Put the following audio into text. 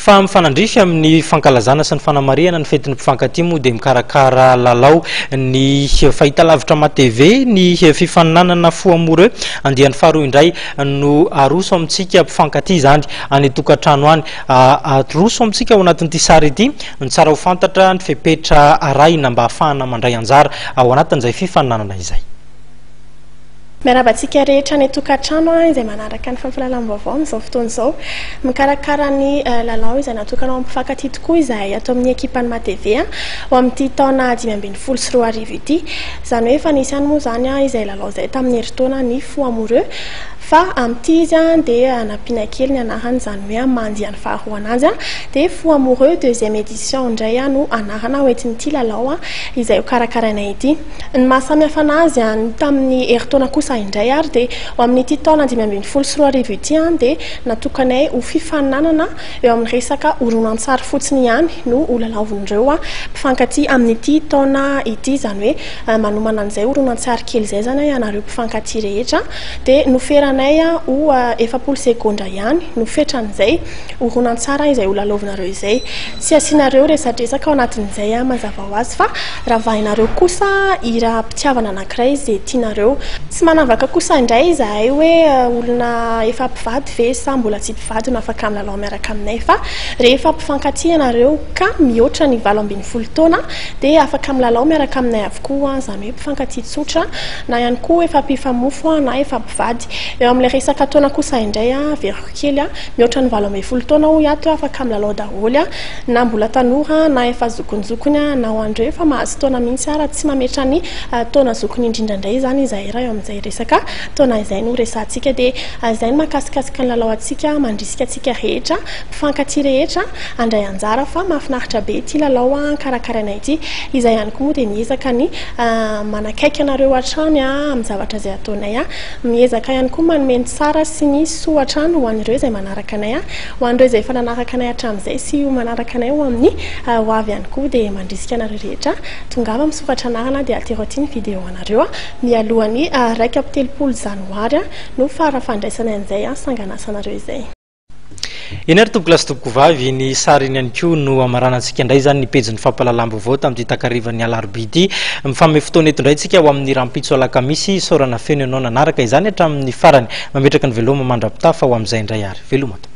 Fa mifanandrify amin'ny fankalazana sy ny fanamarihana ny fetin'ny mpifankatia moa dia mikarakara lalao ny fahitalavitra MATV. Ny fifaninanana Fou Amoureux andiany faharoa indray no aroso amintsika mpifankatia izany any an-tokantrano any. Aroso amintsika ao anatin'ity sary ity ny tsara ho fantatra, ny fepetra arahina mba hahafahana mandray anjara ao anatin'izay fifaninanana izay. Miarahaba antsika rehetra any an-tokantrano izay manaraka ny fampahalalam-baovao amin'izao fotoana izao. Mikarakara ny lalao izay natokana ho mpifankatia tokoa izahay ato amin'ny ekipan'ny MATV ho amin'ity taona 2015 ity. Izany hoe efa nisy ihany moa izany izay lalao izay tamin'ny herintaona ny Fou Amoureux fa amin'ity izy dia nampiana kely ny anarany, izany hoe mandiany faharoa an'azy dia Fou Amoureux deuxième édition indray no anarana hoentin'ity lalao izay hokarakarainay ity. Ny maha samy hafa anazy ny tamin'ny herintaona kosa indray ary dia ho amin'ity taona 2015 ity dia natokanay ho fifaninanana eo amin'ny resaka horonantsary fotsiny ihany no ho lalaovin'ireo mpifankatia amin'ity taona ity. Izany hoe manomana an'izay horonantsary kely izay izany ianareo mpifankatia rehetra dia noferanay ho 40 segondra ihany no fetran'izay horonantsary izay ho lalaovinareo izay. Tsy asianareo resadresaka ao anatin'izay mazava ho azy fa ravahinareo kosa hiram-pitiavana anankiray izay tianareo. Tsy manavaka kosa indray izahay hoe olona efa mpivady ve sa mbola tsy mpivady no afaka milalao miaraka aminay fa rehefa mpifankatia ianareo ka mihoatra ny 18 taona dia afaka milalao miaraka aminay avokoa, izany hoe mpifankatia tsotra na ihany koa efa mpifamofo na efa mpivady. Eo amin'ilay resaka taona kosa indray averiko kely, mihoatra ny 18 taona hoy ato afaka milalao daholo na mbola tanora na efa zokinjokiny na ho an'ireo efa mahazo taona mihitsy ara. Tsy mametra ny taona zokiny indrindra indray izany izahay raha eo amin'izay resaka taona izay no resahantsika. Dia izay no mahakasikasika ny lalao antsika, mandrisika antsika rehetra, mpifankatia rehetra handray anjara fa mahafinaritra be ity lalao karakaraina ity. Izay ihany koa moa dia miezaka ny manakaiky anareo hatrany amin'ny zavatra izay ataonay. Miezaka ihany koa manome ny tsara sy ny soa hatrany ho an'ireo izay manaraka anay. Ho an'ireo izay efa nanaraka anay hatramin'izay sy ho manaraka anay ho amin'ny ho avy ihany koa dia mandrisika anareo rehetra tongava misoratra anarana dia atero aty ny vidéo anareo mialohan'ny 31 janoary no fara fandraisana an'izay sanganasanareo izay. Eny ary tompokolahy sy tompokovavy, ny sary iny ihany koa no hamaranantsika indray izany ny pejin'ny fampahalalam-baovao tamin'ity takarivan'ny alarobia ity. Mifanome fotoana eto indray isika ho amin'ny rahampitso alakamisy. Isaorana feno ianao nanaraka izany hatramin'ny farany. Mametraka ny veloma mandra-pitafa ho amin'izay indray ary. Veloma tompoko.